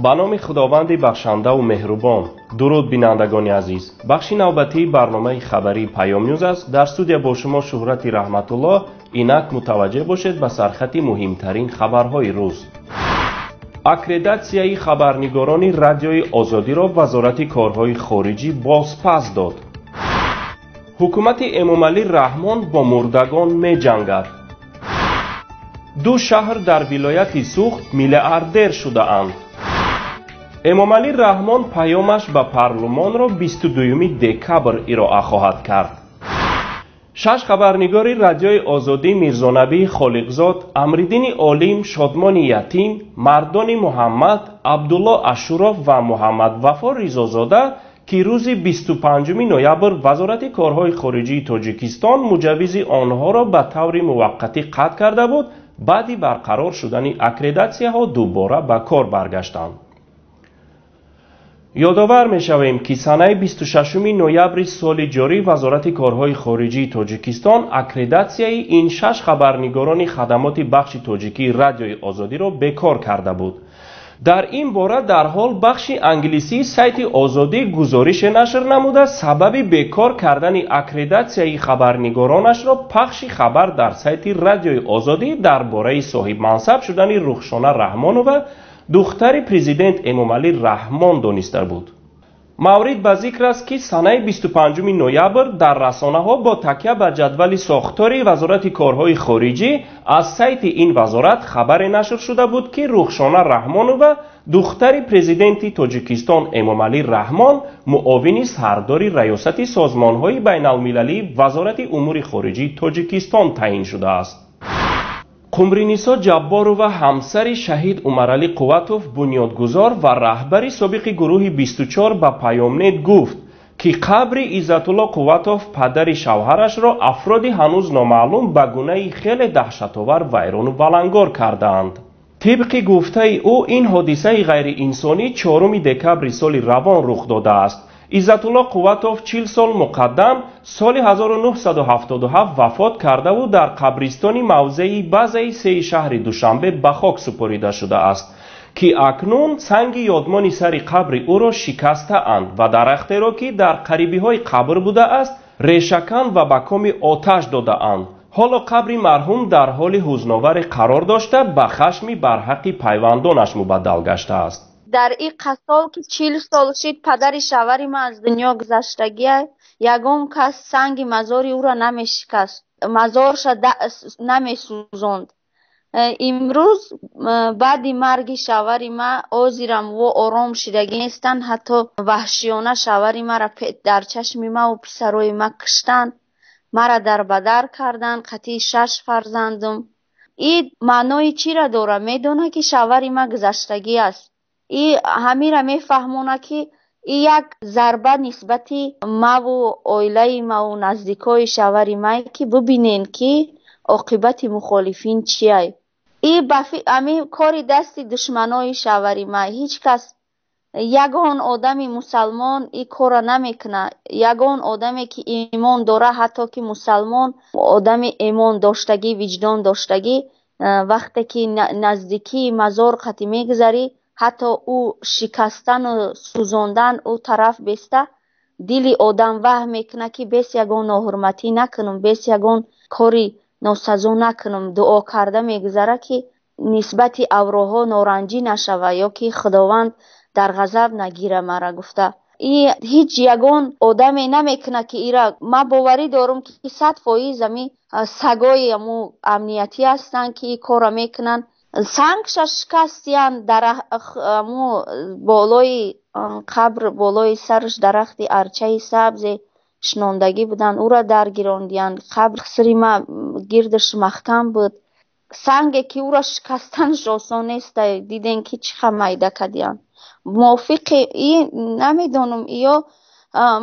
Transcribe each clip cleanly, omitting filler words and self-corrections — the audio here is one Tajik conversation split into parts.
Ба номи Худованди бахшандаву меҳрубон. Дуруд, бинандагони азиз. Бахши навбатии барномаи хабарии Паёмнюз аст. Дар студия бо шумо Шуҳрати Раҳматуллоҳ. Инак мутаваҷҷеҳ бошед ба сархати муҳимтарин хабарҳои рӯз. Аккредитатсияи хабарнигорони Радиои Озодиро Вазорати корҳои хориҷӣ бозпас дод. Ҳукумати Эмомалӣ Раҳмон бо мурдагон меҷангад. Ду шаҳр дар вилояти Суғд миллиардер шудаанд. Эмомалӣ Раҳмон паёмаш ба парлумонро 22 декабр ироа хоҳад кард. Шаш хабарнигори Радиои Озодӣ Мирзонабӣ Холиқзод, Амриддини Олим, Шодмони Ятим, Мардони Муҳаммад, Абдулло Ашуров ва Муҳаммадвафо Ризозода, ки рӯзи 25 ноябр Вазорати корҳои хориҷии Тоҷикистон муҷаввизи онҳоро ба таври муваққатӣ қатъ карда буд, баъди барқарор шудани аккредитатсияҳо дубора ба кор баргаштанд. Ёдовар мешавем, ки санаи 26 ноябри соли ҷорӣ Вазорати корҳои хориҷии Тоҷикистон аккредитатсияи ин шаш хабарнигорони хадамоти бахши тоҷикии Радиои Озодиро бекор карда буд. Дар ин бора дарҳол бахши англисии сайти Озодӣ гузорише нашр намуда, сабаби бекор кардани аккредитатсияи хабарнигоронашро пахши хабар дар сайти Радиои Озодӣ дар бораи соҳибмансаб шудани Рухшона Раҳмонова, духтари президент Эмомалӣ Раҳмон, дониста буд. Маврид ба зикр аст, ки санаи 25 ноябр дар расонаҳо бо такя ба ҷадвали сохтори Вазорати корҳои хориҷӣ аз сайти ин вазорат хабаре нашр шуда буд, ки Рухшона Раҳмонова, духтари президенти Тоҷикистон Эмомалӣ Раҳмон, муовини сардори Раёсати созмонҳои байналмилалии Вазорати умури хориҷии Тоҷикистон таъин шудааст. Қумринисо Ҷабборова, ҳамсари шаҳид Умаралӣ Қувватов, бунёдгузор ва раҳбари собиқи гурӯҳи 24, ба Паёмнет гуфт, ки қабри Иззатулло Қувватов, падари шавҳарашро, афроди ҳанӯз номаълум ба гунаи хеле даҳшатовар вайрону валангор кардаанд. Тибқи гуфтаи ӯ, ин ҳодисаи ғайриинсонӣ 4 декабри соли равон рух додааст. Иззатулло Қувватов 40 сол муқаддам соли 1977 вафот кардаву дар қабристони мавзеи базаи сеи шаҳри Душанбе ба хок супорида шудааст, ки акнун санги ёдмони сари қабри ӯро шикастаанд ва дарахтеро, ки дар қарибиҳои қабр будааст, решакан ва ба коми оташ додаанд. Ҳоло қабри марҳум дар ҳоли ҳузноваре қарор дошта, ба хашми барҳаққи пайвандонаш мубаддал гаштааст. Дар ин қасол, ки 40 сол шид падари шавҳари ман аз дунё гузаштагия, ягон кас санги мазори ӯро намешикаст, мазорша намесӯзонд. Имрӯз баъди марги шавҳари ман озирам во ором шидагӣ нестанд. Ҳатто ваҳшиёна шавҳари маро дар чашми маву писарои ма киштанд, мара дарбадар карданд қатъи шаш фарзандум. И маънои чиро дорад? Медонад, ки шавҳари ман гузаштагӣ аст. И ҳамира мефаҳмонад, ки и як зарба нисбати маву оилаи маву наздикои шавҳари май, ки бибинен, ки оқибати мухолифин чиай. И ами кори дасти душманои шавҳари май. Ҳеҷ кас, ягон одами мусалмон и корро намекунад. Ягон одаме, ки имон дора, ҳатто ки мусалмон, одами имон доштагӣ, виҷдон доштагӣ, вақте ки наздикии мазор қатӣ мегузарӣ, ҳатто ӯ шикастану сӯзондан ӯ тараф беста, дили одам ваҳм мекунад, ки бес ягон ноҳурматӣ накунам, бес ягон кори носазо накунам. Дуо карда мегузарад, ки нисбати авроҳо норанҷӣ нашава ё ки Худованд дар ғазаб нагира мара гуфта. И ҳеҷ ягон одаме намекунад, ки ира ман боварӣ дорам, ки 100% ами сагои аму амниятӣ ҳастанд, ки ин корро мекунанд. Сангша шикастиян, аму болои қабр, болои сараш дарахти арчаи сабзе шинондагӣ буданд, ӯро даргирондиянд. Қабр сири ма гирдаш маҳкам буд. Санге, ки ӯро шикастанаш осон нест, дидем, ки чӣ қа майда кардиянд. Мувофиқи и намедонам, ё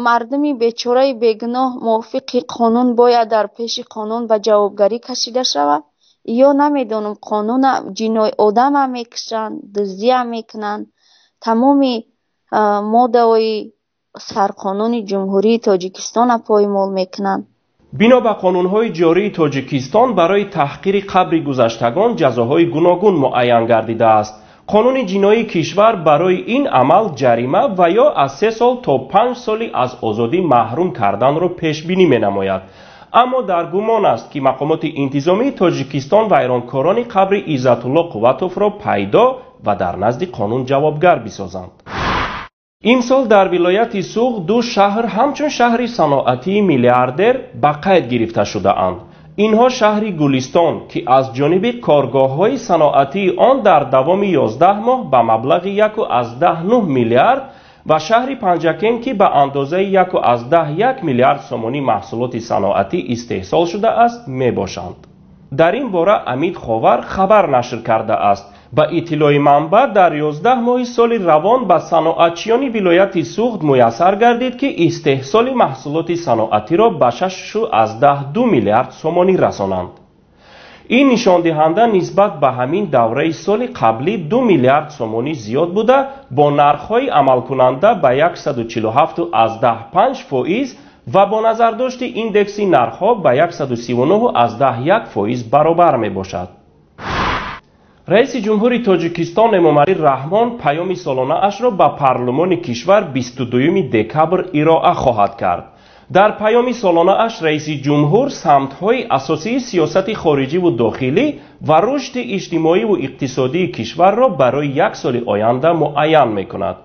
мардуми бечораи бегуноҳ мувофиқи қонун бояд дар пеши қонун ба ҷавобгарӣ кашида шавад, ё намедонам, қонуна ҷинои одамам мекушанд, дуздиам мекунанд, тамоми моддаҳои сарқонуни Ҷумҳурии Тоҷикистонро поймол мекунанд. Бино ба қонунҳои ҷории Тоҷикистон, барои таҳқири қабри гузаштагон ҷазоҳои гуногун муайян гардидааст. Қонуни ҷиноии кишвар барои ин амал ҷарима ва ё аз 3 сол то 5 соли аз озодӣ маҳрум карданро пешбинӣ менамояд. Аммо дар гумон аст, ки мақомоти интизомии Тоҷикистон вайронкорони қабри Иззатулло Қувватовро пайдо ва дар назди қонун ҷавобгар бисозанд. Имсол дар вилояти Суғд 2 шаҳр ҳамчун шаҳри саноатии миллиардер ба қайд гирифта шудаанд. Инҳо шаҳри Гулистон, ки аз ҷониби коргоҳҳои саноатии он дар давоми 11 моҳ ба маблағи 1,9 миллиард ва шаҳри Панҷакент, ки ба андозаи 1,1 миллиард сомонӣ маҳсулоти саноатӣ истеҳсол шудааст, мебошанд. Дар ин бора Амид Ховар хабар нашр кардааст. Ба иттилои манбаъ, дар 11 моҳи соли равон ба саноатчиёни вилояти Суғд муяссар гардид, ки истеҳсоли маҳсулоти саноатиро ба 6,2 миллиард сомонӣ расонанд. Ин нишондиҳанда нисбат ба ҳамин давраи соли қаблӣ 2 миллиард сомонӣ зиёд буда, бо нархҳои амалкунанда ба 147,5% ва бо назардошти индекси нархҳо ба 139,1% баробар мебошад. Раиси ҷумҳури Тоҷикистон Эмомалӣ Раҳмон паёми солонаашро ба парлумони кишвар 22 декабр ироа хоҳад кард. Дар паёми солонааш раиси ҷумҳур самтҳои асосии сиёсати хориҷиву дохилӣ ва рушди иҷтимоиву иқтисодии кишварро барои як соли оянда муайян мекунад.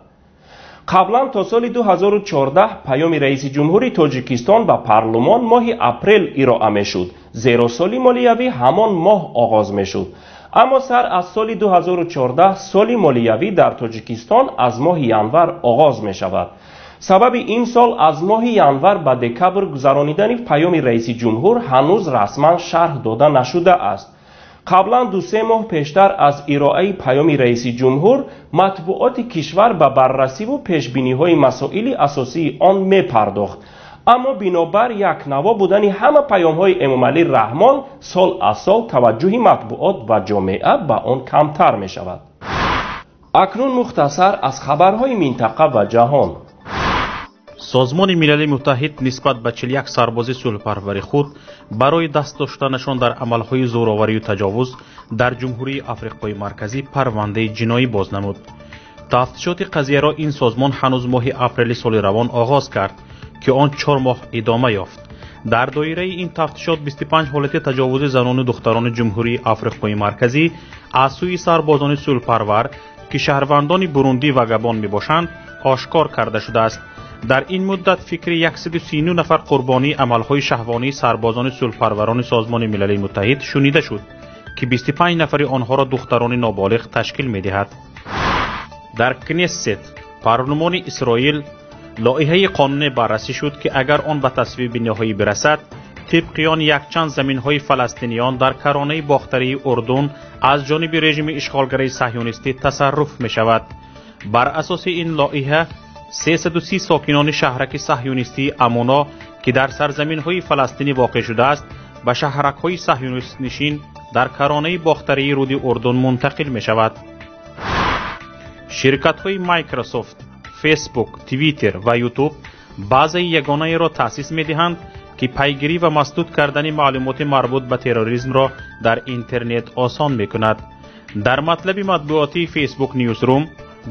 Қаблан то соли 2014 паёми раиси ҷумҳури Тоҷикистон ба парлумон моҳи апрел ироа мешуд, зеро соли молиявӣ ҳамон моҳ оғоз мешуд. Аммо сар аз соли 2014 соли молиявӣ дар Тоҷикистон аз моҳи январ оғоз мешавад. Сабаби ин сол аз моҳи январ ба декабр гузаронидани паёми раиси ҷумҳур ҳанӯз расман шарҳ дода нашудааст. Қаблан 2-3 моҳ пештар аз ироаи паёми раиси ҷумҳур матбуоти кишвар ба баррасиву пешбиниҳои масоили асосии он мепардохт. Аммо бинобар якнаво будани ҳама паёмҳои Эмомалӣ Раҳмон сол аз сол таваҷҷӯҳи матбуот ва ҷомеа ба он камтар мешавад. Акнун мухтасар аз хабарҳои минтақа ва ҷаҳон. Созмони Милали Муттаҳид нисбат ба 41 сарбози сулҳпарвари худ барои даст доштанашон дар амалҳои зӯроварию таҷовуз дар Ҷумҳурии Африқои Марказӣ парвандаи ҷиноӣ боз намуд. Тафтишоти қазияро ин созмон ҳанӯз моҳи апрели соли равон оғоз кард, ки он 4 моҳ идома ёфт. Дар доираи ин тафтишот 25 ҳолати таҷовузи занону духтарони Ҷумҳурии Африқои Марказӣ аз сӯи сарбозони сулҳпарвар, ки шаҳрвандони Бурундӣ ва Габон мебошанд, ошкор карда шудааст. Дар ин муддат фикри 139 нафар қурбонии амалҳои шаҳвонии сарбозони сулҳпарварони Созмони Милали Муттаҳид шунида шуд, ки 25 нафари онҳоро духтарони ноболиғ ташкил медиҳад. Дар Кнессет, парлумони Исроил, лоиҳаи қонуне баррасӣ шуд, ки агар он ба тасвиби ниҳоӣ бирасад, тибқи он якчанд заминҳои фаластиниён дар каронаи бохтарии Урдун аз ҷониби режими ишғолгари саҳюнистӣ тасарруф мешавад. Бар асоси ин лоиҳа 330 сокинони шаҳраки саҳюнистии Амуно, ки дар сарзаминҳои фаластинӣ воқеъ шудааст, ба шаҳракҳои саҳюнистнишин дар каронаи бохтарии руди Урдун мунтақил мешавад. Ширкатҳои Microsoft, Facebook, Twitter ва YouTube базаи ягонаеро таъсис медиҳанд, ки пайгирӣ ва масдуд кардани маълумоти марбут ба терроризмро дар интернет осон мекунад. Дар матлаби матбуотии Facebook Newsroom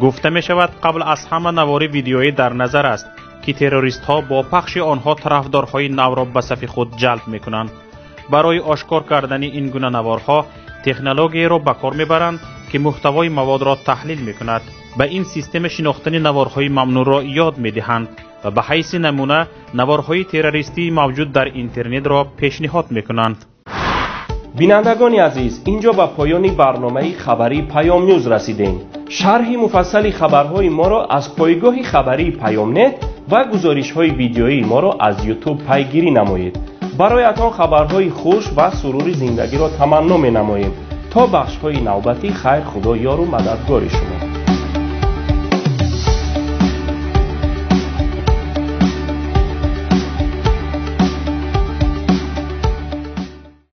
гуфта мешавад, қабл аз ҳама навори видеоӣ дар назар аст, ки террористҳо бо пахши онҳо тарафдорҳои навро ба сафи худ ҷалб мекунанд. Барои ошкор кардани ин гуна наворҳо технологияро ба кор мебаранд, ки муҳтавои маводро таҳлил мекунад. Ба ин система шинохтани наворҳои мамнӯъро ёд медиҳанд ва ба ҳайси намуна наворҳои террористии мавҷуд дар интернетро пешниҳод мекунанд. Бинандагони азиз, инҷо ба поёни барномаи хабарии Паём Нюз расидем. Шарҳи муфассали хабарҳои моро аз пойгоҳи хабарии Паёмнет ва гузоришҳои видеоии моро аз Ютуб пайгирӣ намоед. Бароятон хабарҳои хуш ва сурури зиндагиро таманно менамоем. То бахшҳои навбатӣ хайр, Худо ёру мададгори шумо.